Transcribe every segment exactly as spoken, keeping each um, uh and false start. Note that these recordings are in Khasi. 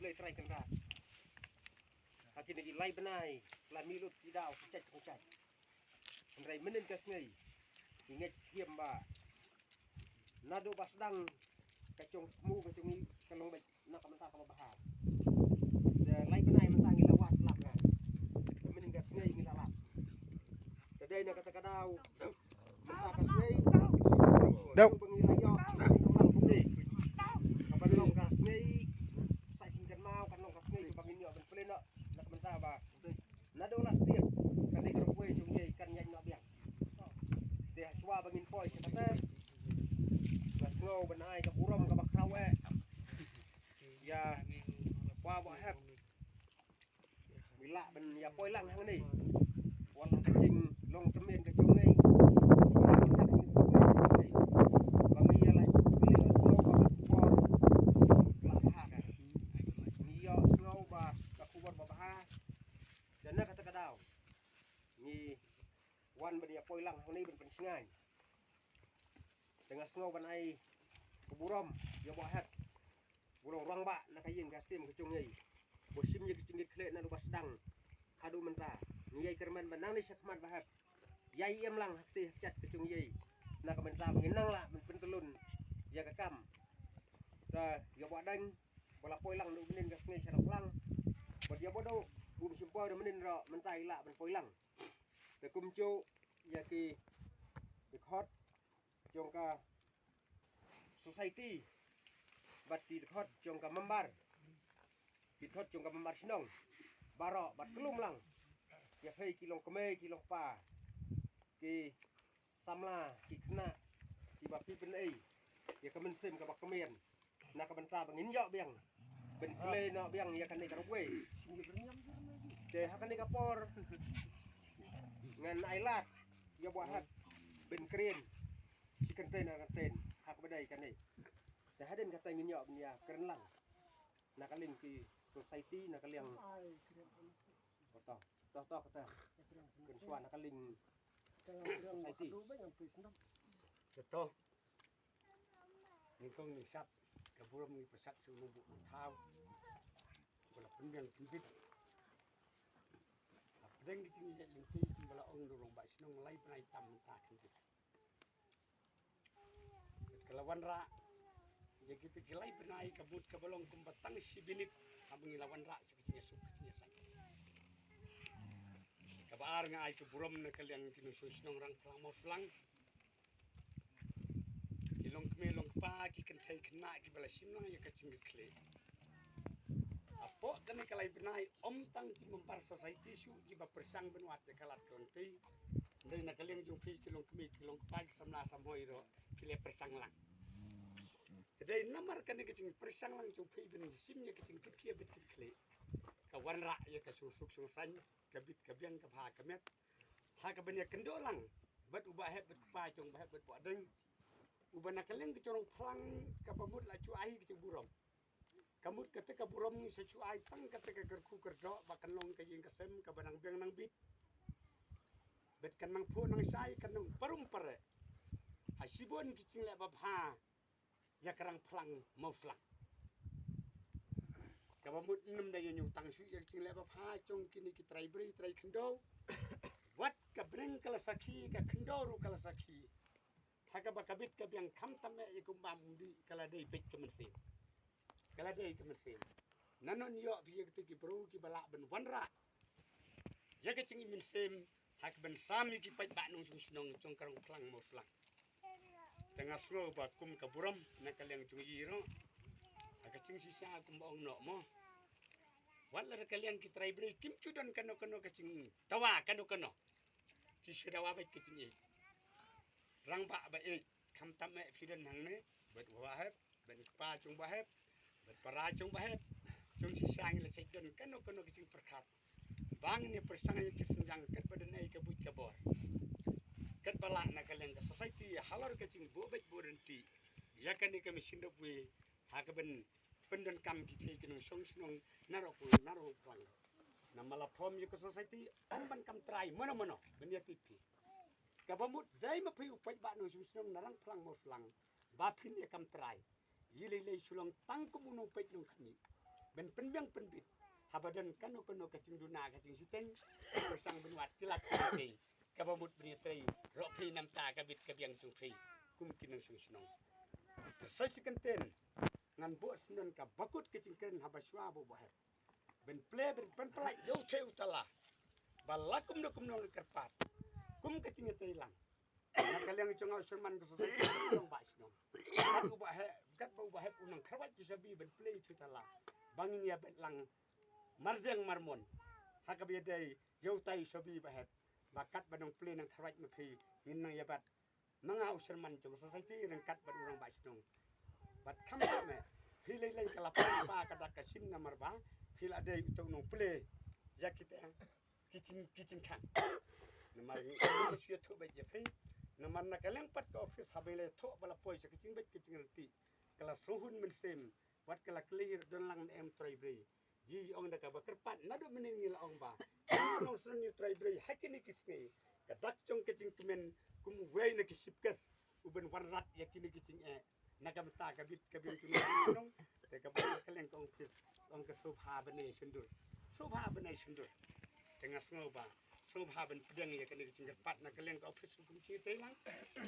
Blei Trai Kynrad. Ha kine ki lai bnai la mih lut ki daw ki jait ki jait. Hynrei mynnin ka sngi ngi ngeit skhem ba naduh ba sdang ka jong kmu ka jong ngi ka long beit na ka mynta kaba bha. Te lai bnai mynta ngi la wad lap na. Mynnin ka sngi ngi la lap. Te dei na kata ka daw mynta ka sngi. Dok. Ba ngi la ïoh ka ban long ka sngi. Sa shin kan mau kan long ka sngi ba ngin ïoh ban pynlehnoh na ka mynta ba naduh la stiep kane ka rukwei jong ngi kan ïaid noh biang. Te hashwa ba ngin poi sha kata nga sngew ban ai ka burom kaba khraw eh ïa Bah Hep. Ngi lah ban ïa poi lang hangne. Wat la ka jinglong tymmen ka jong ngi. Wat la ka jingsuk ka jong ngi. Ba ngi ïa la pynlong sngewbha ka khubor. Lah bha ka. Ngi ïoh sngewbha ka khubor ba bha. Te na kata ka daw ngi wan ban ïa poi lang hangne ban pynshngaiñ. Te nga sngew ban ai ka burom ïa Bah Hep. Ba long rangbah na ka ïing ka sem ka jong ngi. Ba shim ïa ka jingkitkhlieh naduh ba sdang haduh mynta. Ngi ïai kyrmen ba nangne shakhmat Bah Hep ïai im lang ha kti ha kjat ka jong ngi. Na ka mynta ba ngin nang lah ban pyntyllun ïa ka kam. Te ïa Bah Deng ba la poi lang naduh mynnin ka sngi sha Nongphlang. Bad ïa Bah Duh bym shym poi ruh mynnin ruh mynta i lah ban poi lang. Te kumjuh ïa ki dkhot jong ka society bad ki dkhot jong ka member, ki dkhot jong ka member shnong baroh bad khlem lang ïa phi ki long kmie ki long kpa, ki samla ki khynnah kiba phi pynei ïa ka mynsiem kaba kmen. Na ka bynta ba ngin ïoh biang ban pynlehnoh biang ïa kane ka rukwei. Te ha kane ka por ngan ai lad ïa Bah Hep ban kren shi kyntien ar kyntien ha kaba dei kane. Te hadien kata ngin ïoh ban ïa kren lang na ka liang ki society, na ka liang, to to to kata, kynshuwa na ka liang society. Te to Nyngkong ngi sat ka burom ngi pynsat sha u nongbuh nongthaw ba la pynbiang pynbit. Hapdeng ki jingïaid lynti kumba la ong da u rangbah shnong, lai bnai tam mynta khyndiat. Bad ka la wanrah ïa kita ki lai bnai, ka mut kaba long kumba tang shi minit haba ngi la wanrah sha ka jingïasuk ka jingïasaiñ. Kaba ar, nga ai ka burom na ka liang ki nongshong shnong Rangphlang Mawslang, ki longkmie longkpa, ki kynthei khynnah kiba la shim lang ïa ka jingkitkhlieh. Hapoh kane ka lai bnai ym tang ki member society shuh kiba pyrshang ban wad ïa ka lad ka lynti. Hynrei na ka liang jong phi ki longkmie ki longkpa, ki samla samhoi ruh ki la pyrshang lang. Te dei namar kane ka jingpyrshang lang jong phi ban shim ïa ka jingkitkhlieh bad kitkhlieh, ka wanrah ïa ka shongsuk shongsaiñ, ka bit ka biang, ka bha ka met. Ha kaban ïakynduh lang bad u Bah Hep bad kpa jong Bah Hep bad Bah Deng, uba na ka liang ka jong Rangphlang kaba mut la shu ai ka jingburom. Ka mut kata ka burom ngi sa shu ai tang kata ka kyrkhu kyrdoh ba kan long ka ïing ka sem kaba nang biang nang bit. Bad kan nang phuh nang shai, kan nang parum pareh ha shibun ki jingleh babha ïa ka Rangphlang Mawslang. Kaba mut ym da ïa ñiew tang shuh ïa ka jingleh babha jong kine ki trai briew trai khyndew. Wat ka bneng ka la sakhi, ka khyndew ruh ka la sakhi. Ha kaba ka bit ka biang, khamtam eh ïa ka um bam um dih, ka la dei beit ka mynsiem. Ka la dei ka mynsiem. Nanon ïoh phi ïa kita ki briew kiba lah ban wanrah ïa ka jingim mynsiem ha kaban sam ïa ki paidbah nongshong shnong jong ka Rangphlang Mawslang. Te nga sngew ba kum ka burom na ka liang jong ngi ruh, ha ka jingshisha kumba ong noh mo, wat la da ka liang ki trai briew kim ju don kano kano ka jingdawa kano kano. Ki shu dawa beit ka jingïeit. Rangbah ba ïeit, khamtam eh phi don hangne bad u Bah Hep, bad kpa jong Bah Hep, bad para jong Bah Hep, jong shisha ngi la sait don kano kano ka jingpyrkhat ba ngin ïa pyrshang ïa ki synjang katba don ei ka buit ka bor, katba lah na ka liang ka society halor ka jingbuh beit buh ryntih ïa kane ka machine robway ha kaban pyndonkam kito ki nongshong shnong naroh ku naroh u plang. Namar la form ïa ka society ym ban kam trai mano mano ban ïa tip phi. Kaba mut dei ma phi u paidbah nongshong shnong na Rangphlang Mawslang ba phin ïa kam trai. Ïa lei lei shu long tang kum u nongpeit nongkhmih. ban pynbiang pynbit. Haba don kano kano ka jingduna ka jingshiteng, ka sang ban wad ki lad ki lad. Kaba mut ban ïatrei, rok phi namta ka bit ka biang jong phi, kum ki nongshong shnong. Ka soi shi kyntien, ngan buh sngewbha ka bakut ka jingkren haba shuwa ba u Bah Hep ban plie ban pynpyllait ïa u thei u tala. Ba la kumno kumno ngan kyrpad kum ka jingïatreilang na ka liang jong u chairman ka society jong Bah Shnong. Kat u Bah Hep, kat ba u Bah Hep u nang kyrwat ïa u shabi ban plie ïa u tala. Ba ngin ïa bet lang mardiang marmon. Ha kaba ïadei ïa utai u shabi Bah Hep. Ba kat ba nang plie nang kyrwat ma phi ngin nang ïa bat. Ma nga u chairman jong society ryngkat bad u rangbah shnong. Bad kham kham eh, phi lei lei ka la pan pa ka dak ka shin namar ba phi la dei uto u nongplie ïa kita ki jing, ki jingkhang. Namar ngi shu ïathuh beit ïa phi. Namar na ka liang pat ka office haba la ïathuh ba la poi sha ka jingbeit ka jingrynti, ka la sngewhun mynsiem. Wat ka la kylli don lang ne em Trai Blei. Yi ong da kaba kyrpad naduh mynnin ngi la ong ba ngi long sngewsynei Trai Blei ha kine ki sngi. Ka dak jong ka jingkmen kum uwei na ki shipkes u ban wanrah ïa kine ki jingeh. Na ka bynta ka bit ka biang jong ngi. Te kaba ka liang ka office ong ka sngewbha ban ai shyndur. Sngewbha ban ai shyndur. Te nga sngew ba sngewbha ban pdiang ïa kane ka jingkyrpad na ka liang ka office kum ki treilang.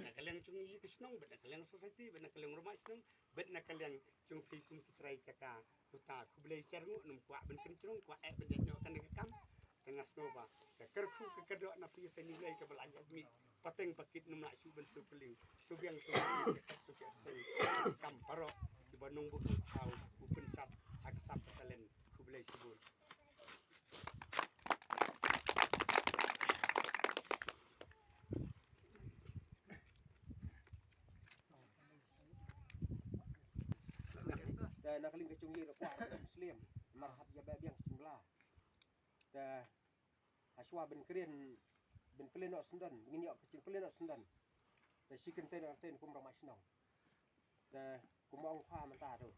Na ka liang jong ngi ka shnong bad na ka liang society bad na ka liang rangbah shnong bad na ka liang jong phi kum ki trai jaka. Uta khublei ïa u, ngam kwah ban kynjrong, kwah eh ban jait noh kane ka kam. Te nga sngew ba ka kyrkhu ka kyrdoh na phi sa ngi lei kaba la ïa mih pateng pakit, ngam lah shuh ban shu pyrling. Shu biang shu biang shu biang shu biang. Kam baroh kiba nongbuh nongthaw u pynsap ha ka sap ka talent. Khublei shibun. Te na ka liang ka jong ngi ruh kwah ruh slem namar hap ïa ba biang ka jingla. Te ha shuwa ban kren ban plie noh syndon, ngin ïoh ka jingplie noh syndon. Te shi kyntien kyntien kum rangbah shnong. Te kum ong kha mynta tu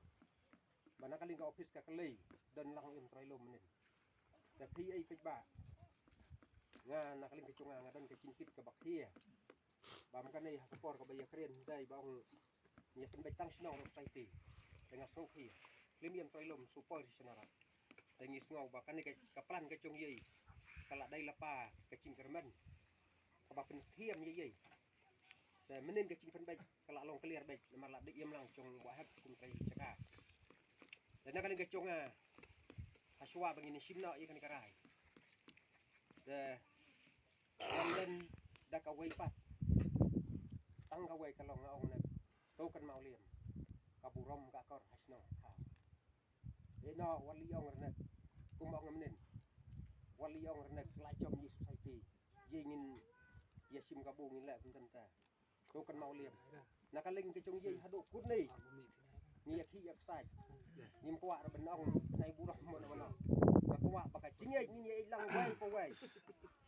ba na ka liang ka office ka kylli don lang im Trai Lum mynnin. Te phi ei phi ba nga na ka liang ka jong nga nga don ka jingkit kaba khia. Ba ma kane ha ka por kaba ïa kren dei ba ong ïa pynbeit tang shnong ruh sai te. Te nga sngew khia. Klim ïa Trai Lum super shnara. Te ngi sngew ba kane ka, ka plan ka jong yei ka la dei la pa ka jingkyrmen kaba pynskhem ïa yei. Te mynnin ka jingpynbeit ka la long clear beit namar la dei ïa mlang jong Bah Hep kum trai jaka. Te na ka liang ka jong nga ha shuwa ba ngin shim noh ïa kane ka rai. Te wan len da kawei pat. Tang kawei ka long nga ong ne to kan mau liem ka burom ka kor ha shnong ha. Ino wali ong rnek kum ong mnen. Wali ong rnek la jom yi society. Yi ngin ïa shim ka bu ngin leh kumta. To kan mau liem. Na ka liang ka jong yi haduh kut ni. Ngi ïa khi ïa ksai. Ngim kwah ra ban ong nai burom mo na mo na. Nga kwah ba ka jingïaid ngin ïa lang wai pa wai.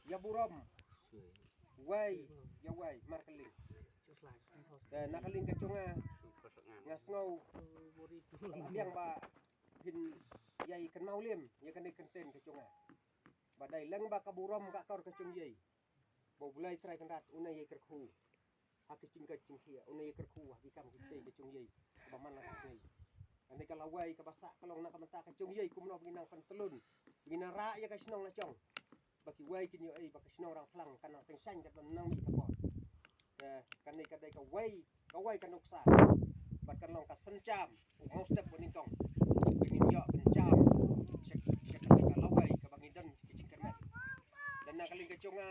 Ïa burom. Wai ïa wai mar ka liang. Te na ka liang ka jong nga nga sngew biang ba phin ïa i kan mau liem ïa kane kyntien ka jong nga. Ba dei lang ba ka burom ka kor ka jong yei. Ba u Blei Trai Kynrad u nang ïa kyrkhu ha ka jingkit jingkhia, u nang ïa kyrkhu ha ki kam ki tei ka jong yei. Ba man la ka sngi kane ka lawei kaba sah ka long na ka bynta ka jong yei kumno ba ngi nang pyntlun, ngi nang rah ïa ka shnong la jong. Ba kiwei kin ïohi ba ka shnong Rangphlang ka nang tyngshaiñ katba nang mih ka por. Te kane ka dei kawei kawei ka nuksa bad kan long ka synjam u mawstep u nyngkong. Ba ngin ïoh pynjam sha sha kane ka lawei kaba ngi don ka jingkyrmen. Te na ka liang ka jong nga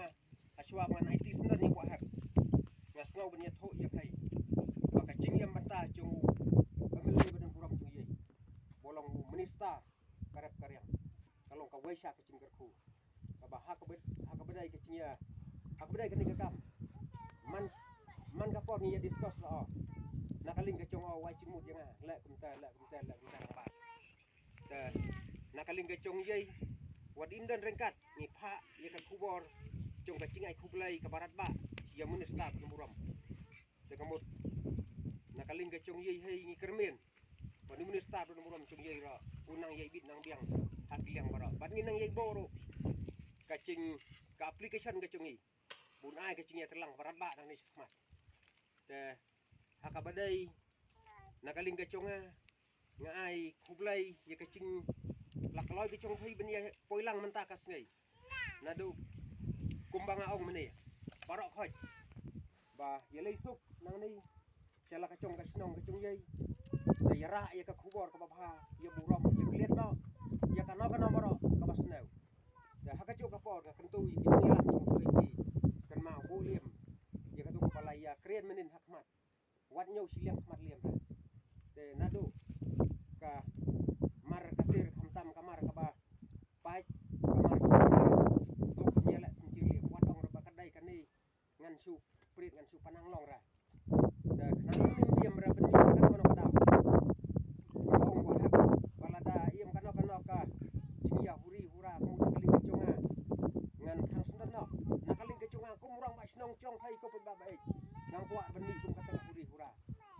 ha shuwa ba ngan aiti syndon ïa Bah Hep nga sngew ban ïathuh ïa phi ba ka jingïam bynta jong u M L A ba don burom jong yei ba long u minister ka rep ka riang ka long kawei sha ka jingkyrkhu. Kaba ha kaba ha kaba dei ka jingïa ha kaba dei kane ka kam. Man man ka por ngi ïa discuss la o na ka liang ka jong o wai jingmut ïa nga leh kumta leh kumta leh kumta ba. Te na ka liang ka jong yei wat im don ryngkat ngi phah ïa ka khubor jong ka jingai khublei kaba radbah ïa minister ba don burom. Te ka mut na ka liang ka jong yei hei ngi kyrmen. Ba u minister ba don burom jong yei ruh u nang ïai bit nang biang ha ki liang baroh bad ngi nang ïai bor ruh ka jing ka application ka jong ngi. Bun ai ka jingïatreilang ba radbah nang ni shakhmat. Te ha kaba dei na ka liang ka jong nga nga ai khublei ïa ka jingïaleh ka jong phi ban ïa poi lang mynta ka sngi. Naduh kumba nga ong mynne, baroh khoit ba ïaleh suk nangne sha la ka jong ka shnong ka jong ïai, da ïarah ïa ka khubor kaba bha, ïa burom, ïa klet noh ïa kano kano baroh kaba sniew. Da ha ka jong ka por ka kyntu ïa ki nongïalam jong ka Sosaiti, kan ma u Liam ïa ka duk kaba la ïa kren mynnin ha khmat. Wat ñiew shiliang khmat Liam ra. Te naduh ka mar ka tir khamtam ka mar kaba pait, ka mar ka tir, to kham ïaleh synjir Liam. Wat ong ra ba ka dei kane ngan shu prit ngan shu panang long ra. Te khnang Liam Liam ra pynmih kano kano ka daw. Ong ba hep ba lada im kano kano ka jingïa huri hura ka mut na ka liang ka jong nga. Ngan khang sendon noh na ka liang ka jong nga kum u rangbah shnong jong phi ko pynbah ba eh. Ngan kwah ban mih kum kata ka huri hura.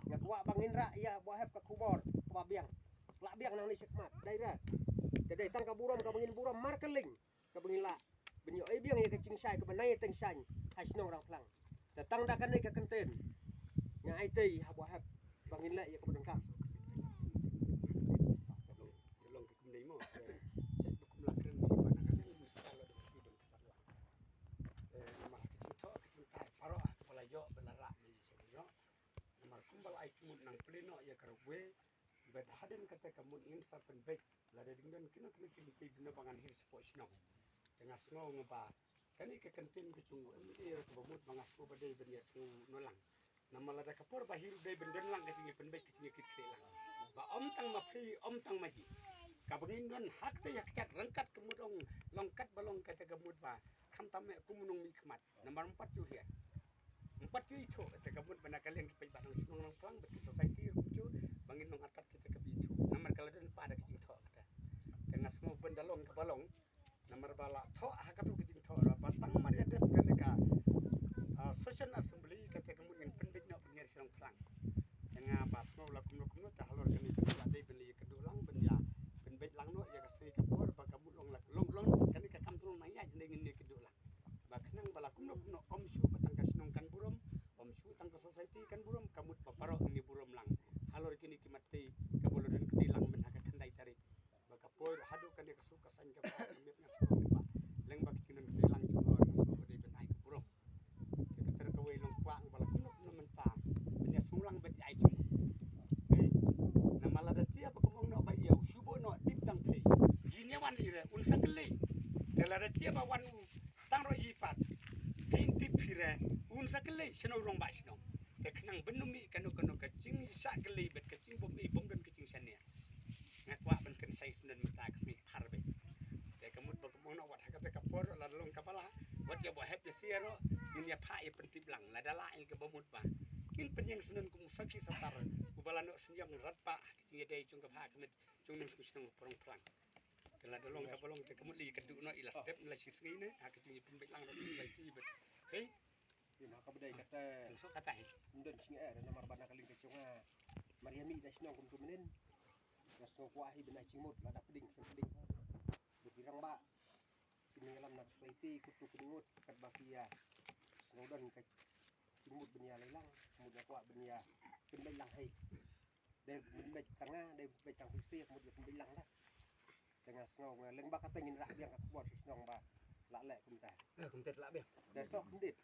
Nga kwah ba ngin rah ïa ba hep ka khubor kaba biang. Lah biang nangne shakhmat. Dei ra. Te dei tang ka burom kaba ngin burom markylliang kaba ngin lah ban ïoh ai biang ïa ka jingshai kaba nai teng shaiñ ha shnong Rangphlang. Te tang da kane ka kyntien nga ai tei ha ba hep ba ngin leh ïa kaba donkam. Ka long ka kumne mo. Chat ba kum la kren ba na ka kren mesti la dong ki dong ka la. Namar ka jingthoh ka jingtar baroh ba la ïoh ba la rah me ïa sha ïoh. Namar kumba la ai kumut nang plie noh ïa ka rwai. Bad hadien kata ka mut ngin sa pynbeit lada dang don kino kino ki lynti dino ba ngan hiar shapoh shnong. Te nga sngew nga ba kane ka kyntien ka jong u M L A ïa kaba mut ba nga sngew ba dei ban ïa sngew noh lang. Namar lada ka por ba hiar dei ban don lang ka jingïapynbeit ka jingïakitkhlieh lang. Ba ym tang ma phi ym tang ma ji. Kaba ngin don ha kata ïa ka jait ryngkat ka mut ong long kat ba long kata ka mut ba khamtam eh kum u nongmihkhmat. Namar ym pat ju hiar. Ym pat ju ithuh te ka mut ba na ka liang ki paidbah nong shnong Rangphlang bad ki society ruh ym ju ba ngin nong artat kita ka ba ithuh. Namar ka la don pat da ka jingthoh kata. Te nga sngew ban da long kaba long. Namar ba la thoh ha katu ka jingthoh ra ba tang mar ïa dep kane ka, ah, session assembly kata ka mut ngin pynbeit noh ban hiar sha Rangphlang. Te nga ba sngew la kumno kumno te halor kane ka la dei ban ïa ka duh lang ban ïa pynbeit lang noh ïa ka sngi ka por ba ka mut long la long long kane ka kam tnong nang ïa jendei ngin ïa ka duh lang. Ba khnang ba la kumno kumno ym shu ba tang ka shnong kan burom, ym shu tang ka society kan burom, ka mut ba baroh ngi burom lang. Halor kine ki mat tei ka ba la don ka tei lang mynha ka khyndai tarik. Ba ka poi haduh kane ka suk ka saiñ ka ba ka miet nga suk ka ba. Leng ba ka jingdon ka tei lang jong hor nga suk ka dei ban ai ka burom. Te ka ter kawei long kwah ba la kumno kumno mynta. Ban ïa sngewlang ban ïa ai jong. Hei. Namar lada jia ba kumno ba ïa u shu bo no tip tang phi. Yin ïa wan ire un sa kylli. Te lada jia ba wan u tang ro yi pat. Phin tip phi re un sa kylli shano rong ba shano. Te khnang ban ym mih kano kano ka jingshah kylli bad ka jingbym i bym don ka jingshaniah. Nga kwah ban kynsai sndon mynta ka sngi phar bad. Te ka mut ba ka mut wat ha kata ka por la long ka bala. Wat ïa ba hep ïa sia ro ngin ïa phah ïa pyntip lang lada la ïa ka ba mut ba. Ngin pynïeng sndon kum u sakhi satar u ba la noh synñiang rat ba ha ka jingïadei jong ka phah ka met jong nong shnong prong prang. Te lada long ka ba long te ka mut li ka duh noh i la step la shi sngi ne ha ka jingïa pynbeit lang ro ki lai ti bad. Hei. Ïa ma ka ba dei kata. Teng so kata hi. Ym don jingeh namar ba na ka liang ka jong nga. Mar ïa mih na shnong kum tu mynnin. Nga sngew kwah hi ban ai jingmut lada pdeng shem pdeng. Ba ki rangbah ki nongïalam na ka society kutu ki ngut katba ki ïa sngew don ka jingmut ban ïa lei lang mut nga kwah ban ïa pynbeit lang hi. Dei pynbeit tang nga dei pynbeit tang phi si mut ïa pynbeit lang da. Te nga sngew nga leng ba kata ngin rah biang ka khubor sha shnong ba la leh kumta. Eh, kumta la biang. Te sok khyndiat.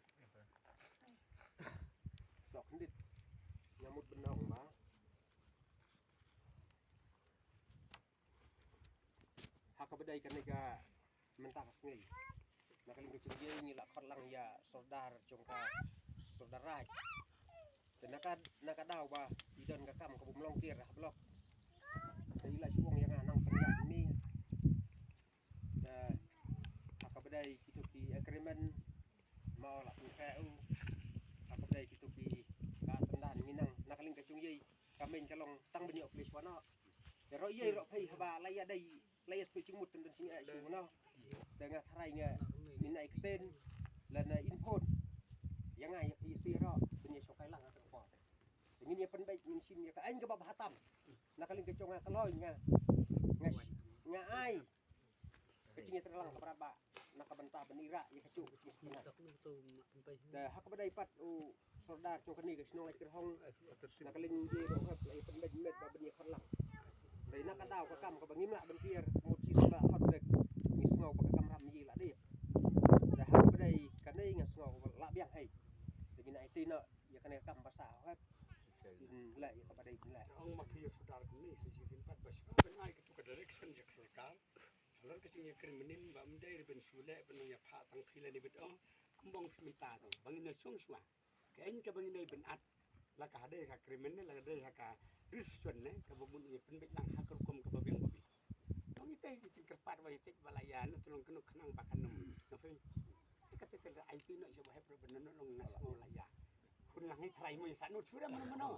Sok khyndiat. Nga mut ban ong ba ha kaba dei kane ka mynta ka sngi. Na ka liang ka jong ngi ngi la khot lang ïa sordar jong ka sordar raj. Te na ka na ka daw ba i don ka kam ka bym long kiar ha block. Te i la shu ong ïa nga nang pynïaid mi. Te ha kaba dei kito ki agreement ma la pynkhih u. Ha kaba dei kito ki ka tyndan ngi nang na ka liang ka jong ngi ka main ka long tang ban ïoh khlei shuwa noh. Te ro ïa ro phai haba la ïa dei la ïa shu jingmut tang don jingeh shu noh. Te nga tharai nga min ai ktien lane in phone ïa nga ïa phi ïa si ro ban ïa shongkai lang ha ka por. Te ngin ïa pynbeit ngin shim ïa ka aiñ kaba bha tam. Na ka liang ka jong nga ka loi nga nga nga ai ka jingïatreilang kaba radbah na ka bynta ban ïarap ïa ka juk. Te ha kaba dei pat u sordar jong kane ka shnong Laitkyrhong na ka liang jong ngi ruh hap la ïa pynbeit met ba ban ïa khot lang. Te na ka daw ka kam kaba ngim lah ban kiar mut shi sla hot bek. Ngi sngew ba ka kam ram ngi lah dep. Te haba dei kane nga sngew ba lah biang hei. Te ngi na iti na ïa kane ka kam ba sa hep. Bin leh ïa kaba dei bin leh. Ong ma phi ïa sudar kane sa shi sien pat ba shu ban ai katu ka direction ïa ka sorkar. Halor ka jingïakren mynnin ba ym dei ban shu leh ban ïa phah tang phi lane bit ong. Kum ba ong phi mynta to ba ngin ïa shong shuwa. Ka aiñ kaba ngi dei ban at la ka ha dei ha krimen ne la ka dei ha ka ris shon ne kaba bun ngi pynbeit lang ha ka rukom kaba biang ba biang. Nong ite ki jingkyrpad ba ïa check ba la ïa na tulong kano khnang ba kan nym na phi. Te ka te te ai ti no sha ba hep ba na no nong ngas ngo la ïa. Hun lang hi trai mo ïa sa no chura mo mo no.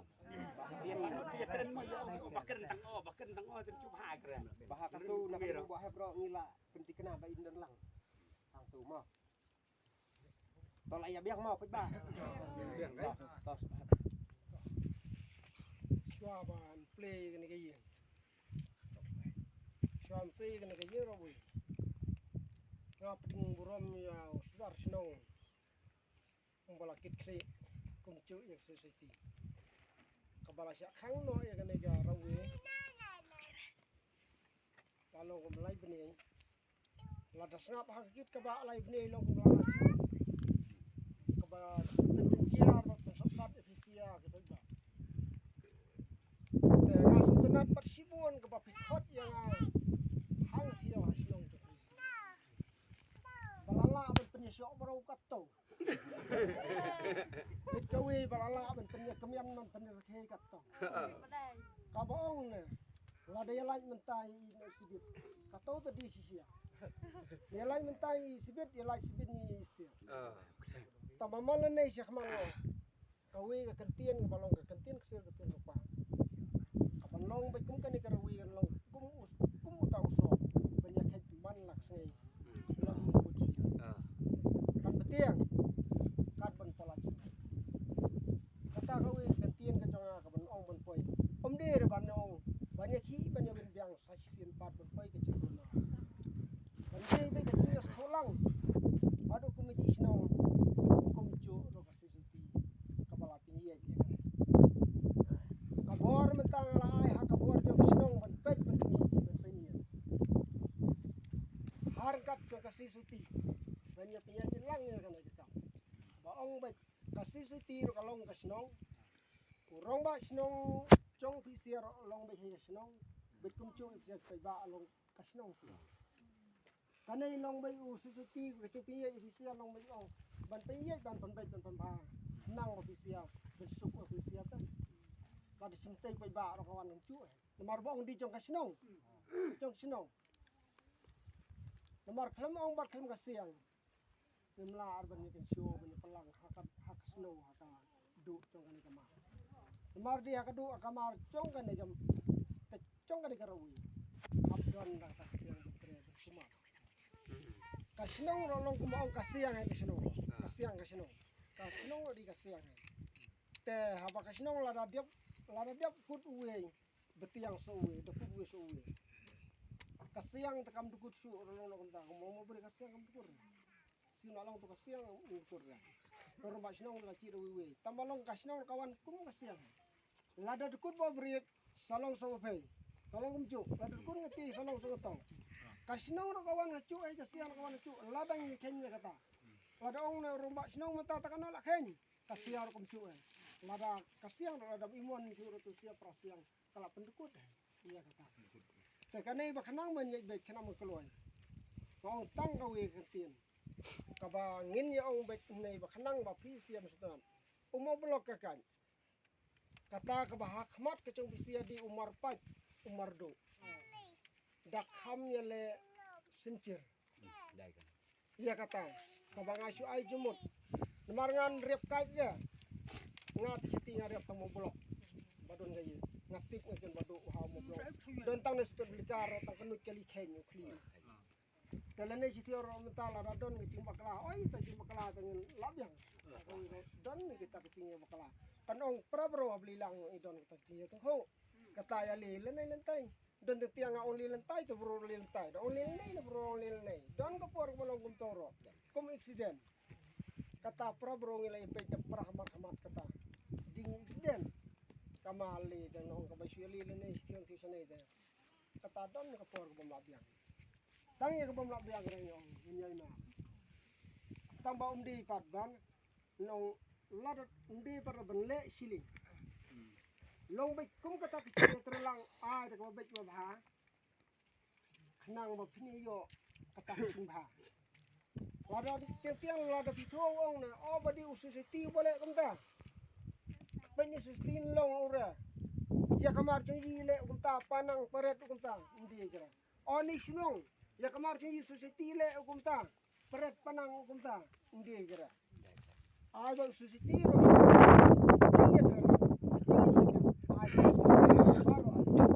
Ïa sa no ti ïa kren mo ïa o ba kren tang o ba kren tang o chen chup ha kren. Ba ha ka tu na ka ba hep ro ngi la pyntikna ba in don lang. Tang tu mo. To la ïa biang mo peit ba. Biang, biang. To, to. Shuwa ban plie kane ka ïing. Shuwa ban plie kane ka ïing Rawi. Nga pdeng burom ïa u sdar shnong. Kum ba la kit khlieh kumjuh ïa ka society. Kaba la shah khang noh ïa kane ka Rawi. La long kum lai bnai. Lada sngap ha ka kit kaba lai bnai long kum la. Kaba pynjynjar bad pynsopsat ïa phi sia ki paidbah. Te nga sngewtynnat bad shibun kaba phi khot ïa nga. Hang phi ïa ha shnong jong phi sia. Ba la lah ban pynïashoh baroh kato. Bit kawei ba la lah ban pynïakmen ban pynïarkhie kato. Kaba ong ne lada ïa lait mynta i ne sibit. Kato te di shisha. Ïa lait mynta i sibit, ïa lait sibit ni i stia. Tang ba man lane sha khmang. Kawei ka kyntien kaba long ka kyntien ksir kyntien rupa. Kaban long bad kum kane ka Rawi kan long kum us kum uta u soh. Ban ïa khet man lak sngi. Long bud. Kan btiang. Kat ban palat sngi. Kata kawei ka kyntien ka jong nga kaban ong ban poi. Ym dei re ban ong ban ïa khih ban ïa win biang sa shisien pat ban poi ka jingkyrkhu. Ban dei bad ka jingïasoh lang. Haduh kumne shnong kumjuh ruh ka society kaba la pynïaid ïa kane. Ka bor mynta nga la ai ha ka bor jong ka shnong ban peit ban pynïaid ban pynïaid. Har kat jong ka society ban ïa pynïaid lang ïa kane ka kam. Ba ong bad ka society ruh ka long ka shnong. U rangbah shnong jong phi sia ruh long bad ha ka shnong. Bad kumjuh i sia phi ba long ka shnong shnong. Kane long bad u society ka jong phi ïa phi sia long bad ong ban phi ïa ban pynbeit ban pynbha. Nang phi sia ban suk phi sia ta. Ka da shim tei phi ba ruh ka wan nang ju. Namar ba ong di jong ka shnong. Jong shnong. Namar khlem ong bad khlem ka siang. Ngim lah ar ban ïa kynshew ban ïa pynlang ha ka ha ka snow ha ka duh jong kane ka mar. Namar dei ha ka duh ha ka mar jong kane ka ka jong kane ka Rawi. Hap don da ka siang ban kre ban sumar. Ka shnong ruh long kumba ong ka siang ha ka shnong. Ka siang ka shnong. Ka shnong ruh dei ka siang ha. Te haba ka shnong lada dep lada dep kut uwei. Betiang so uwei, da kut uwei so uwei. Ka siang te kam dukut shuh, ruh long long kumta, mo mo bri ka siang kam dukut. Sim na long tu ka siang dukut ra. Ruh ba shnong ka chit uwei uwei. Tang ba long ka shnong ka wan kum ka siang. Lada dukut ba bri sa long so uwei. Ka long kumjuh, lada dukut ngati sa long so tong. Ka shnong ruh ka wan ka chuh, ai ka siang ka wan ka chuh. Lada ngi khen ïa kata. Lada ong ne ruh ba shnong mynta ta ka na la khen. Ka siang ruh kumjuh ai. Lada ka siang ruh lada imon shuh ruh tu siang pra siang. Ka la pyndukut ïa kata. Te kane ba khnang ban ïa beit khnang ban kloi. Nga ong tang kawei ka ktien. Kaba ngin ïa ong beit ne ba khnang ba phi siam sdang. U mo blok ka kan. Kata kaba ha khmat ka jong phi sia dei u mar pait u mar duh. Da kham ïa le synchir. Dai kan. Ïa kata kaba nga shu ai jumut. Namar ngan riap kait ïa. Nga te siti nga riap tang mo blok. Ba don ka ïa. Nga tip nga ken ba do ha mo blok. Don tang ne sipet blikar tang ka nut ka li kheng u khli. Te lane siti ro mynta la da don ka jing bakla. Oi ta jing bakla ta ngin la biang. Don ne kita ka jing bakla. Kan ong pra bro bli lang i don kita ka jing tang ho. Kata ïa li lane lentai. Don te tiang nga ong li lentai te bro li lentai. Don li lenei ne bro li lenei. Don ka por ka long kum toro. Kum accident. Kata pra bro ngi la ipek da pra hamat hamat kata. Ding accident. Kama li te nong ka ba shu li lenei stion ti shanei te. kata don ka por ka bym lah biang. Tang ïa ka bym lah biang ka dang ïa ong, ïa ïa ma. Tang ba um dei pat ban, nong lada um dei pat ban leh shilling. Long beit kum kata ka jingïatreilang, ai da kaba beit ba bha. Khnang ba phin ïoh kata ka jingbha. Lada dei tiang tiang lada phi thoh ong ne, o ba dei u society ba leh kumta. Peit ne society long u re. Ïa ka mar jong i leh kumta, panang paret kumta. Ym dei jra. O ni shnong. Ïa ka mar jong i society leh kumta. Pret panang kumta, ym dei jra. Ai ba u society ruh jingïatreilang, jingïatreilang. Ai ba baroh alin.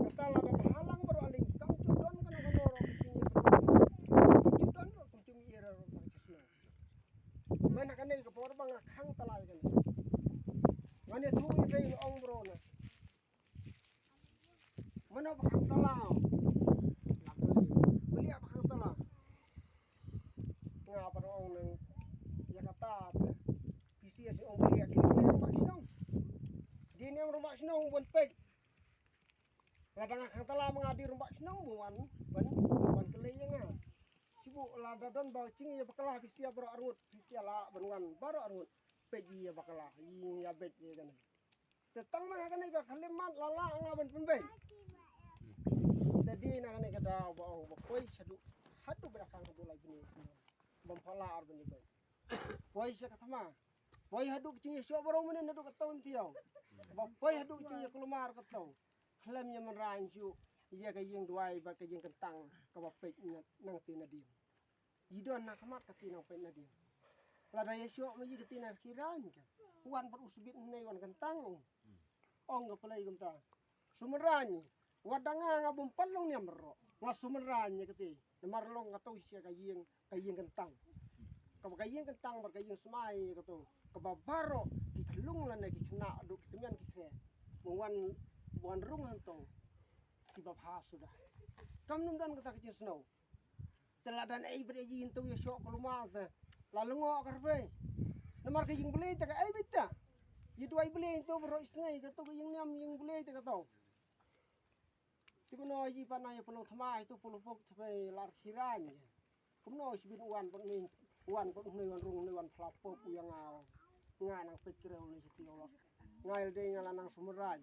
Kata lada bha lang baroh alin, kam ju don kano kano ruh ka jingïatreilang. Kam ju don ruh, kam ju mih ïa ruh ka jingsngew. Mynta kane ka por ba nga khang tala ïa kane. Ngan ïathuh ïa phi ong baroh na. Mano ba khang tala? Nga kylli. Balei ba khang tala? Nga ba ong nang ïa kata te. Phi sngewthuh ong balei ki ne rumbak shnong. Di ne rumbak shnong ban peit. Lada nga khang tala ma nga di rumbak shnong ban wan ban ban kylli ïa nga. Shu lada don ba jingïabakla phi sngewthuh baroh arngut phi sngewthuh lah ban wan baroh arngut. Peit ïabakla ïa beit ïa kane. Te tang man ha kane ka khyllipmat la lah nga ban pynbeit. Te dei na kane ka daw ba ong ba poi shaduh haduh ba da khang haduh lai bnai. Bym pala ar bnai beit. Poi sha ka thma. Poi haduh ka jingïashoh baroh mynnin haduh ka taw thiaw. Ba poi haduh ka jingïakulmar ka taw. Khlem ïa mynrang shuh ïa ka ïing duwai bad ka ïing kyntang kaba peit nangta nadien. Yi don na khmat kati nang peit nadien. Lada ïa shoh ma yi kati na khirain ka. Wan pat u sbit ne wan kyntang. Ong ka Blei kumta. Sumrain. Wat da nga nga bym pat long niam ro. Nga sumrain ïa kati. Namar long kato sha ka ïing, ka ïing kyntang. Kaba ka ïing kyntang bad ka ïing smai kato. Kaba baroh ki khlung lane ki khynnah haduh ki tymmen ki kre. Ba wan, wan rung hangto. Kiba bha suda. Kam nym don kata ka jingsngew. Te la don ei bad ei ntu ïa shoh ka luma te. La lyngngoh ka rbe. Namar ka ïing Blei te ka ei bad ta. Ïa duwai Blei ntu baroh i sngi kato ka ïing niam ïing Blei te kato. Te kumno ïa pat nang ïa pynlong thymmai tu pynlong pop thymmai lar khirain. Kumno sbit wan pat ni wan pat ni wan rung ni wan phlap pop u ïa nga. Nga nang peit kreu ni siti u lot. Nga ïa dei nga la nang sumrain.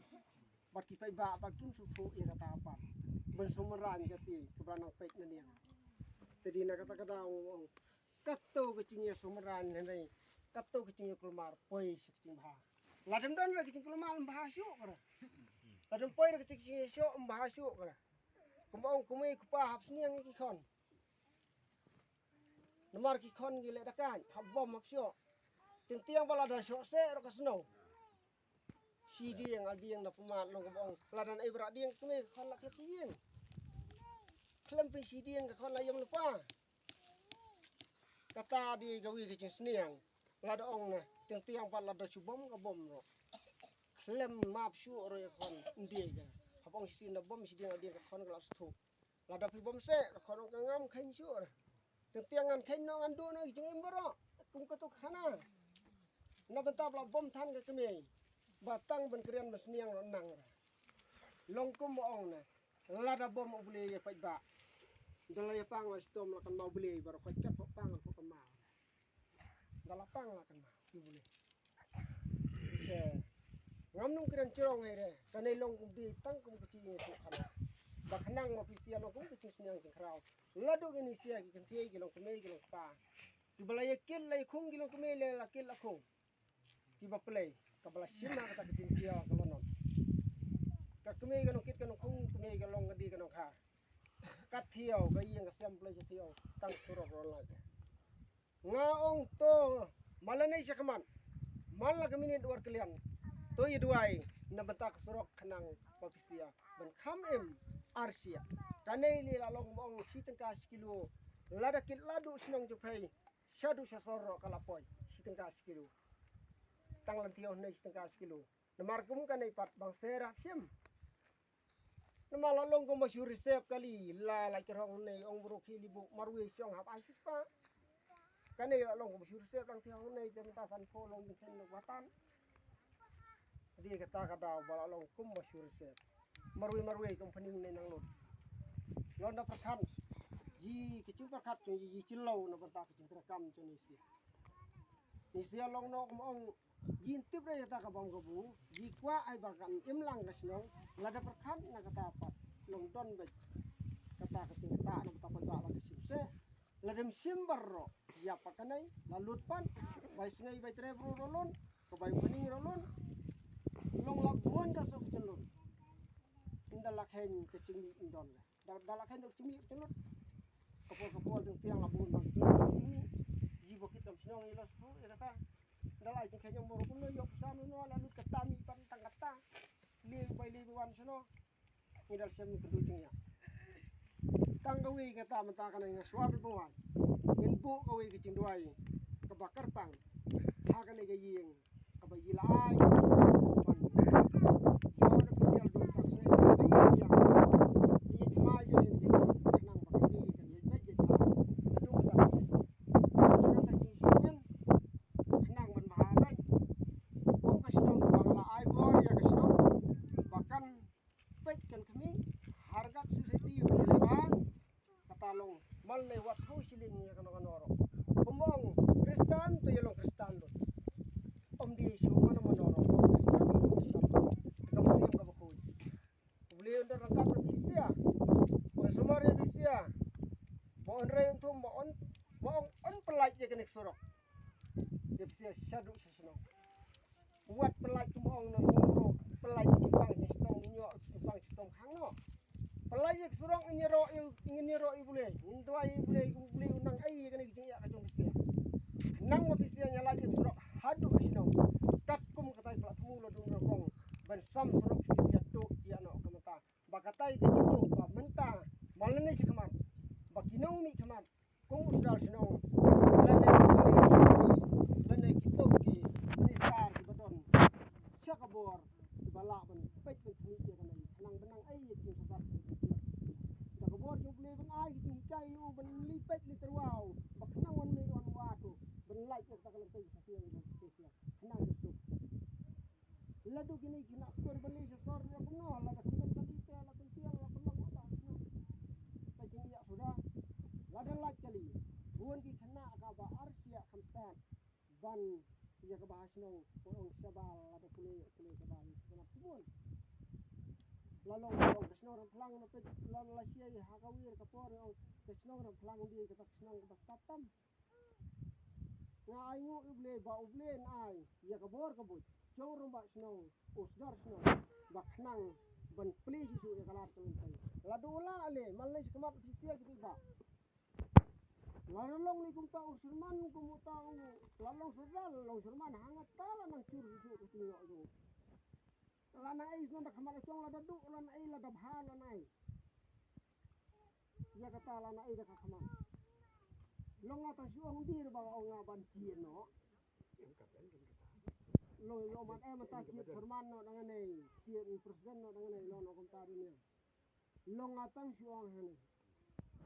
Bad ki paidbah bad kim sngewthuh ïa kata pat. Ban sumrain kati kaba nang peit na niam. Te dei na kata ka daw ong kato ka jingïasumrain hynrei kato ka jingïakulmar poi sha ka jingbha. Lada ym don re ka jingkulmar ym bha shuh ka re. Lada ym poi re ka jingïashoh ym bha shuh ka re. Kumba ong kumne kumba hap sniang ïa ki khon. Namar ki khon ki leh da ka hap bom hap shoh. Tiang tiang ba lada shoh seh ruh ka snow. Shi dieng, al dieng na pynmat long ka bong. Lada ei bra dieng kmie ka khon la khlem shi dieng. Khlem pyn shi dieng ka khon la ïam lypa. Kata dei ka wi ka jingsniang. Lada ong na tiang tiang pat lada shu bom ka bom ruh. Khlem map shuh ruh ïa ka khon ndie ka. Hap ong shi na bom shi dieng al dieng ka khon ka la sthuk. Lada phi bom seh ka khon ka ngam kheiñ shuh re. Te tiang ngan kheiñ noh ngan duh noh ki jingim baroh. Kum kato ka khana. Na bynta ba la bom than ka kmie. Ba tang ban kren ba sniang ruh nang re. Long kum ba ong ne. Lada bom U Blei ïa paidbah. Da la ïa pang la shitom la kynmaw U Blei baroh koit kat pang la kynmaw. Da la pang la kynmaw U Blei. Te ngam nang kren jrong hi re. Kane long kum dei tang kum ka jingïathuh khana. Ba khnang ma phi sngewthuh long kum ka jingsniang jingkhraw. La duk ini sia ki kynthei ki long kmie ki long kpa. Kiba la ïa kit la ïa khung ki long kmie la la kit la khung. Kiba plie kaba la shim ha kata ka jingkiaw ka la nong. Ka kmie ka nongkit ka nongkhung kmie ka long ka dei ka nongkha. Ka thiaw ka ïing ka sem plie ka thiaw tang surok ron lai. Nga ong to man la nei sha khmat man la ka minit war kylliang. To ïa duwai na bynta ka surok khnang ba phi sia ban kham im ar sia. Kane li la long ba ong shi tyngka shi kilo. Lada kit la duh shnong jong phi. Sha duh sha sor ruh ka la poi shi tyngka shi kilo. Tang lan thiaw ne shi tyngka shi kilo. Namar kum kane pat bang sera shim. Namar la long kum ba shu reserve kali la la ki rong ne ong bro ki li buk marwei shong hap ai shi spah. Kane la long kum ba shu reserve lang thiaw ne te mynta san pho long bin chen watan. Dei kata ka daw ba la long kum ba shu reserve. marwei marwei company ne nang lut. Lon da pyrkhat, yi ki jingpyrkhat jong yi, yi jylliew na bynta ki jingtreikam jong ngi sha. Ngi sha long noh kumba ong, jin tip re kata ka bam ka bu, ji kwah ai ba kan im lang ka shnong, lada pyrkhat na kata pat, long don bad kata ka jingkata na kata pat ba la ka shim se, lada ym shim baroh, ïa pat kane, la lut pat, bai sngi bai tre bru ro lun, ka bai pynning ro lun, long la bun ka sok jin lun. Nda la khein ka jingmih ndon le. Da, da la khein ka jingmih jin lun. Ka por ka por ding tiang la bun bang jingmih. Ji ba kit kam shnong ïa la shu ïa kata. Nda la jingkhein ïa mor kumno ïoh pisa no no la lut kata mih pan tang kata. Li bai li bai wan sno. Ngi dal sem ngi kynduh jingïa. Tang kawei kata mynta kane nga shuwa ban pynwai. Ngin buh kawei ka jingduwai kaba kyrpang ha kane ka ïing kaba yi la ai ban ïoh da ka sial dum tak sngi ban ïa ïa ïa jma ïa ïa ka ïing khnang ba ka ïing kan ïa beit ïa jma ka dum tak sngi. Ban ïa ka jingïa khnang ban bha ban kum ka shnong kaba nga la ai bor ïa ka shnong ba kan peit kan khmih, ha ryngkat society ba ngi leh ba kata long mal ne wat thaw shilling ïa kano kano ruh. Kumba ong Khristan to ïa long Khristan lut. Ym dei shu mano mano ruh ong Khristan ïa long Khristan lut. Ka mynsiem kaba khuid. U Blei un da ryngkat bad phi sha. Un sumar ïa phi sha. Ba un rei un thum ba un, ba ong un pyllait ïa kane ka surok. Ïa phi sha shaduh sha shnong. Wat pyllait kumba ong na nong ruh pyllait jingpang jingshitom ngi ïoh jingpang jingshitom khang noh. Pyllait ïa ka surok ngin ïaroh ïa, ngin ïaroh ïa U Blei, ngin duwai ïa U Blei, U Blei un nang ai ïa kane ka jingïaid ka jong phi sha. Khnang ba phi sha ïa lait ïa ka surok haduh ha shnong. Katkum kata ka la thmu la dum la kong ban sam surok phi sha tuh jia noh ka mynta. Ba kata ka jingtuh ba mynta ma lane shi khmat ba ki nongmihkhmat kum u sdar shnong lane u M L A, lane kito ki minister kiba don sha ka bor kiba lah ban peit ban khmih ïa kane khnang ban nang ai ïa ka jingsakhar. Da ka bor jong U Blei ban ai ka jinghikai ïa u ban leit peit leit tyrwa u ba khnang wan mih wan wad u ban lait ïa kata ka lynti ka safiang ban safiang khnang ka suk. Lada kine ki nongshun ban leit sha sor ruh kumno, lada kham don kali te la pyntiang la pynlong ata shnong. Ka jingïaid suda lada lait kali bun ki khynnah kaba ar shiah kham stad ban ïa kaba ha shnong, ko ong shabar lada pule pule shabar ïa kaba bun. La long long ka shnong Ramphlang na peit la la shia ha ka wir ka por ong ka shnong Ramphlang dei kata ka shnong kaba stad tam. Nga ainguh ïa U Blei ba U Blei un ai ïa ka bor ka buit jong u rangbah shnong, u sdar shnong, ba khnang ban plie shisha ïa ka lad ka lynti. Lada u lah leh, man leh shi khmat phi sdang phi ba. Lada long leh kumta u syrman kum uta u, la long sdar, la long syrman hangta la nang jur shisha ka jingïoh jong u. La nang ai sdang da khmat la jong lada duh, la nang ai lada bha la nang ai. Ïa kata la nang ai da ka khmat. Long nga ta shu ong dir ba ong nga ban jied noh. Long long man em ta jied syrman noh dang nai, jied president noh dang nai, long noh kumta dunia. Long nga tang shu ong hangne.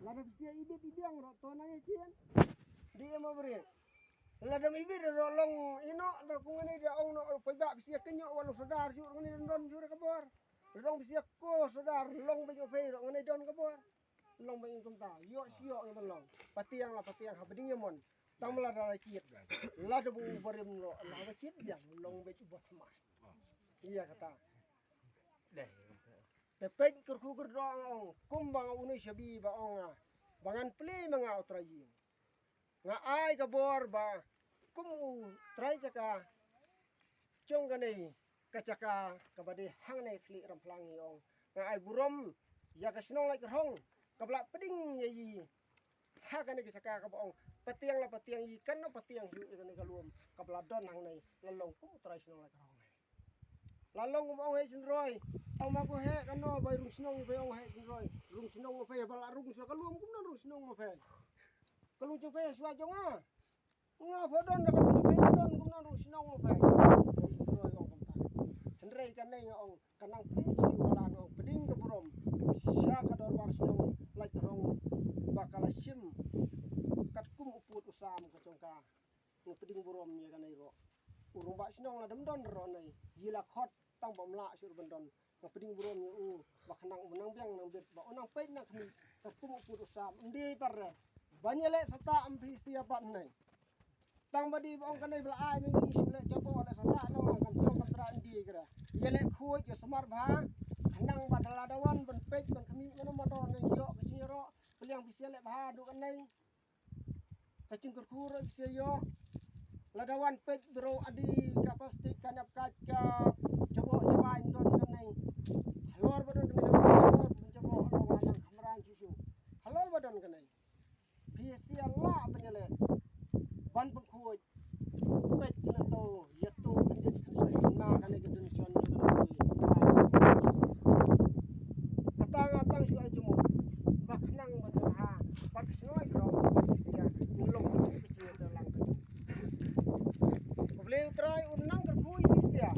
Lada phi sdang ibit ibiang ruh to nang ïa jied. Dei em ma bri. Lada ibit ruh long ïa noh ruh kum ngan da ong noh phi ba phi sdang kynnoh wat long sdar shu ruh ngan don shu ruh ka bor. Long phi sdang ko sdar long ba ïoh phi ruh ngan don ka bor. Long ba ïoh kumta ïoh shu ïoh ngan long. Patiang la patiang ha bding ïa mon. Tang lada la jied. Lada bu barim ruh la ba jied biang long ba jied ba thma. Ïa kata. Te peit kyrkhu kyrdoh nga ong kumba nga une shabi ba ong nga ba ngan plie ma nga u trai ïing. Nga ai ka bor ba kum u trai jaka jong kane ka jaka kaba dei hangne khlieh Ramphlang ïa ong nga ai burom ïa ka shnong Laitkyrhong kaba la pdeng ïa i ha kane ka jaka kaba ong patiang la patiang i kan na patiang ïa kane ka lum kaba la don hangne la long kum u trai shnong Laitkyrhong. La long kum ong heh jynroi. Ong ma ko heh kano bai rung shnong bai ong heh jynroi. Rung shnong ma phe ba la rung shnong ka lum kum non rung shnong ma phe. Ka lum jong phe shuwa jong nga. Nga pho don da ka lum jong phe don kum non rung shnong ma phe. Jynroi ong kumta. Hynrei kane nga ong ka nang plie shu ka la ong pdeng ka burom. Sha ka dorbar shnong Laitkyrhong ba ka la shim katkum u pud u sam ka jong ka. Nga pdeng burom ïa kane ruh. U rangbah shnong la dam don ruh nai. Ji la khot tang ba mla shuh ban don. Ka pdeng burom ïa u ba khnang u nang biang nang bit ba u nang peit nang khmih katkum u pud u sam. Ym dei pat re ban ïaleh sata ym phi sia pat nei. Tang ba dei ba ong kane ba la ai ne ngi shu leh jaboh leh sata nang kam jong kam tra ym dei kre. Ïaleh khuid ïa sumar bha. Khnang ba da lada wan ban peit ban khmih mano mano ne ïoh ka jingïaroh. Pynliang phi sia leh bha duh kane. Ka jingkyrkhu ruh phi sia ïoh. Lada wan peit bro adi ka plastik ka nap ka ka jaboh jabai don kane. Halor ba don kane jaboh halor ban jaboh halor ba don kane. Halor ba don kane. Phi sia lah ban ïaleh ban pynkhuid. Peit ki lynto ïa to khyndiat khyndiat na kane ka donation. Kata nga tang shu ai jingmut ba khnang ban ha ba ka shnong ai kro ba phi sia ngi long ka jingïatreilang ka jong. Khublei U Trai un nang kyrkhu ïa phi sia.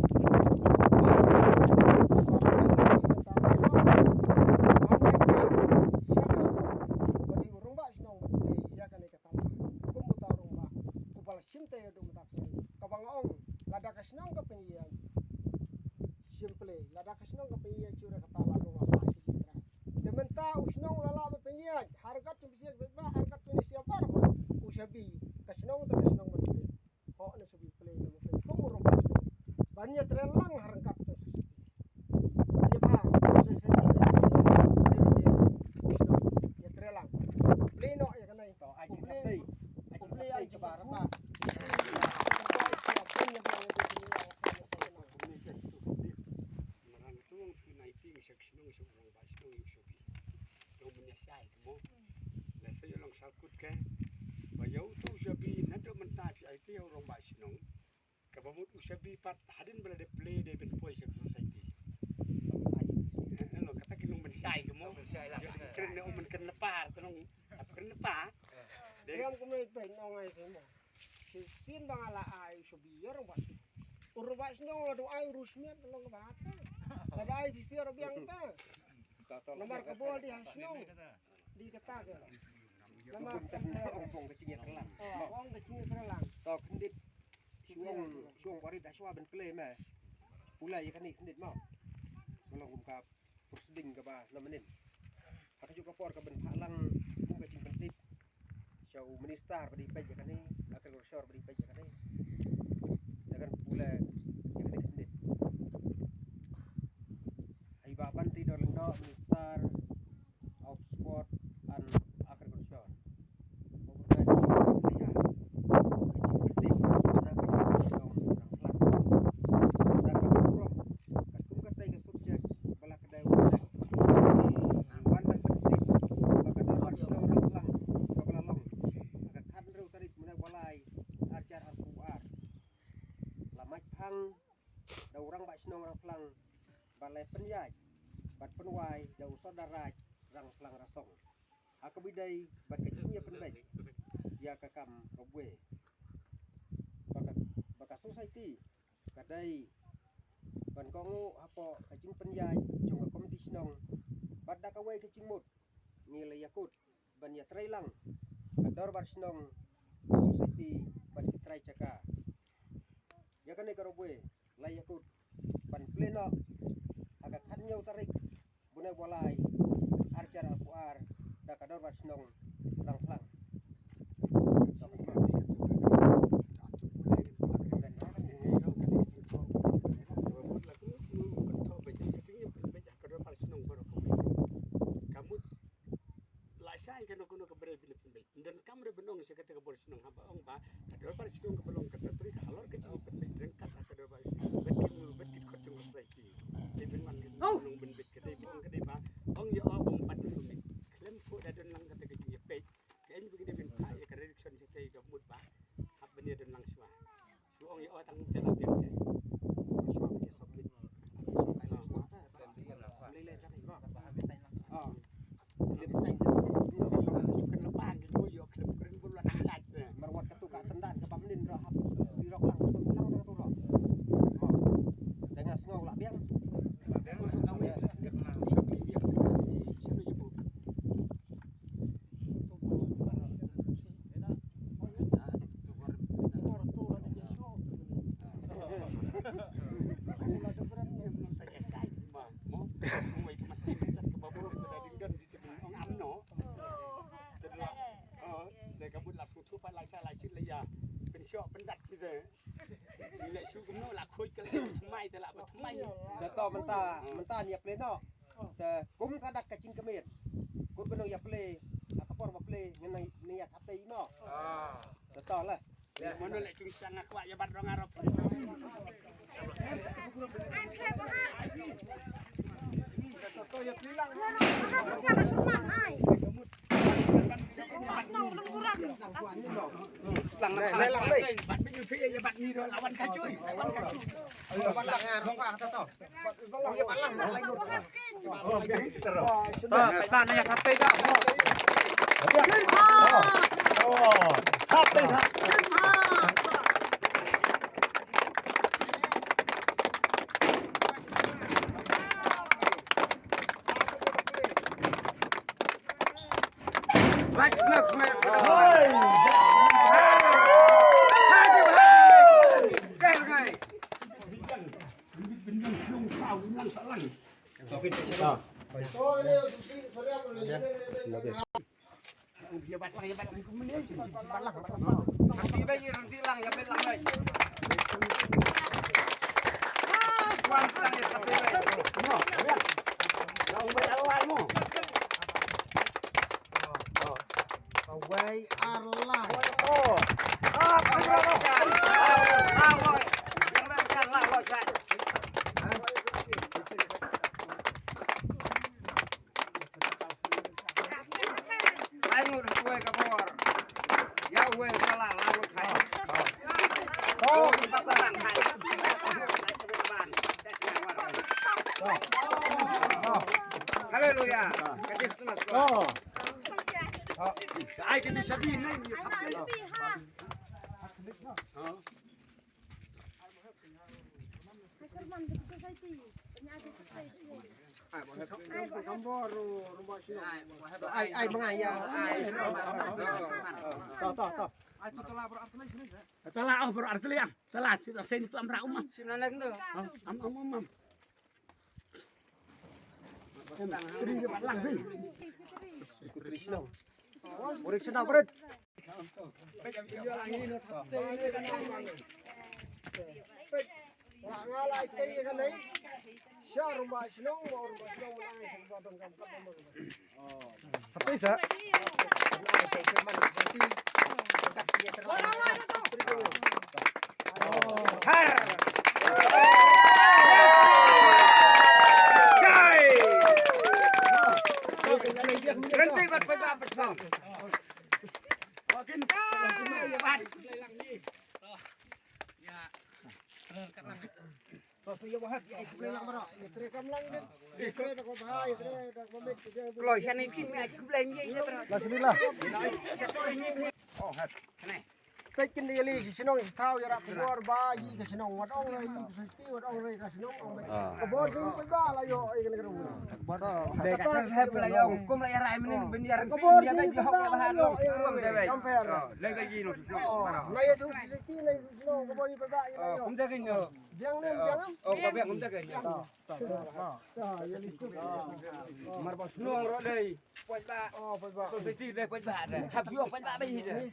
Ba dei u rangbah shnong ban pynlong ïa kane ka tala. Kum uta u rangbah uba la shim te ïa u mynta ka sngi. Kaba nga ong lada ka shnong ka pynïaid shim pynlong, lada ka shnong ka pynïaid shu re ka tala u rangbah shi jingkyrkhu. Te mynta u shnong u la lah ba pynïaid ha ryngkat jong phi sia ba ha ryngkat jong phi sia baroh u shabi ka shnong te ka shnong ban pynïaid. Ho na shabi pynlong ka ban ïatreilang ha ryngkat jong phi sia. Ïa ba, sa sa ni ra ni, ni ra ni, ni ra ni, ni ra ni, ïa tre lang. Pynlong ïa ka nai. To, ai jingkyrkhu. Ai jingkyrkhu. Ai jingkyrkhu. Marang tu, tu nai ting, sa shnong, sa orang ba shnong, ïa shabi. Long ban ïa shai ka mo. La sa ïa long salkut ka. Ba ïa u tu shabi, naduh mynta phi ai te ïa u rangbah shnong. Kaba mut u shabi pat hadien ba la dep plie dei ban poi sha ka society. Eh, eh, lo kata ki nong ban shai ka mo. Nong ban shai la. Kren ne um ban kren na par, ta nong ap kren na par. Dei. Ram kumne peit nong ai ka mo. Shisien ba nga la ai u shabi ïa u rangbah shnong. U rangbah shnong la dang ai u ruh smiat long kaba ta. La dang ai phi sia ruh biang ta. Namar ka bor dei ha shnong. Dei kata ka. Namar ka bor. Ong ka jingïatreilang. Oh, ong ka jingïatreilang. To khyndiat. Shu ong, shu ong barit da shuwa ban plie me. Pule ïa kane khyndiat mo. Nga long kum ka pyrshah ding kaba na mynnin. Ha kajuh ka por ka ban phah lang kum ka jingpyntip sha u minister ba dei peit ïa kane, agriculture ba dei peit ïa kane. Da kan pule ïa kane khyndiat. Ai ba ban ti dor lendo minister of Sport and Agriculture. Ba ka dei ka jingpyntip na ka jingpyntip nong nang khlan. Da ka burom katkum ka dei ka subject ba la ka dei u dei. Wan ban pyntip ba ka dei ba shnong nang khlan ka ba la long. Ka khatnriew tarik mynne u Blai ar hajar arphew ar. La mait phang da u rangbah shnong Rangphlang ba la pynïaid bad pynwai da u Sordar Raid Rangphlang Rasong. Ha kaba ïadei bad ka jingïapynbeit ïa ka kam robwei. Ba ka, ba ka society ka dei ban kohnguh hapoh ka jingpynïaid jong ka komiti shnong bad da kawei ka jingmut ngi la ïakut ban ïatreilang ka dorbar shnong, ka society bad ki trai jaka. Ïa kane ka robwei la ïakut ban plie noh ha ka khathynñiew tarik bnai ba lai ar hajar arphew ar da ka dorbar shnong Rangphlang. Ka mut la shai kano kano ka briew ba la pynbeit. Ym donkam re ban ong sha kata ka bor shnong haba ong ba ka dorbar shnong kaba long kata tarik halor ka jingpynbeit ryngkat ha ka dorbar shnong bad ki mut bad ki khot jong ka society. Dei ban wan ka nong pynbeit ka dei ba ong ka dei ba ong ïa o ong pat ka sumit. Khlem ko da don lang kata ka jingïapeit. Ka ïeng ba ka dei ban phah ïa ka direction sha kata ka mut ba hap ban ïa don lang shuwa. Shu ong ïa o tang te la biang te. Shu ong ïa sohkit. Lei lei ka dei ko. Ah. Lei lei ka dei ko. Shu kren la bang ïa ïa khlem kren bun la lait. Marwat katu ka tyndan ka ba mynnin ro hap. Sirok lang sum lang katu ro. Mo. Tengah sngew la biang. La biang shu kawei. Shu kawei. Shu kawei. Sa la shit la ïa pynshoh pyndat kita. Ni la shu kumno la khuid ka la thymmai te la ba thymmai. Da to mynta mynta ni play no. Te kum ka dak ka jingkmen. Kur ba nong ïa play. Ka por ba play ngi nang ïa thap tei no. Da to la. Mano leh chung sang nga kwah ïa bat rong arop. Slang na bat. Bat bin yu phi ïa bat ni ro lawan ka chui. Lawan ka chui. Wei ar lai. Haleluya. Ai kini shabi nai ni thap tei. Ai ai mengai ya. To to to. Tala oh bro arteli ya. Tala sini tu amra umam. Am am umam. Apa isa? Kloi shane phi ngai khublei ïa ïa. Peit kin da ïa lei sha shnong sha thaw ïa rah khubor ba ïa ka shnong wat ong re ïa ka society wat ong re ka shnong ong ba ka bor ding peit ba la ïoh ïa ka nang ruh. Ba ka sahep la ïoh kum la ïa rai mynnin ban ïa ka bor ding peit ba la ïoh ïa ka nang ruh. Lai ba ïa shnong. Na ïa tu society na ïa shnong ka bor ding peit ba ïa la ïoh. Kum da ka ïoh. Biang ne biang. Oh ka biang kum da ka ïoh. Mar ba shnong ruh dei. Peit ba. Oh peit ba. Society dei peit ba dei. Hap shu peit ba ba hi dei.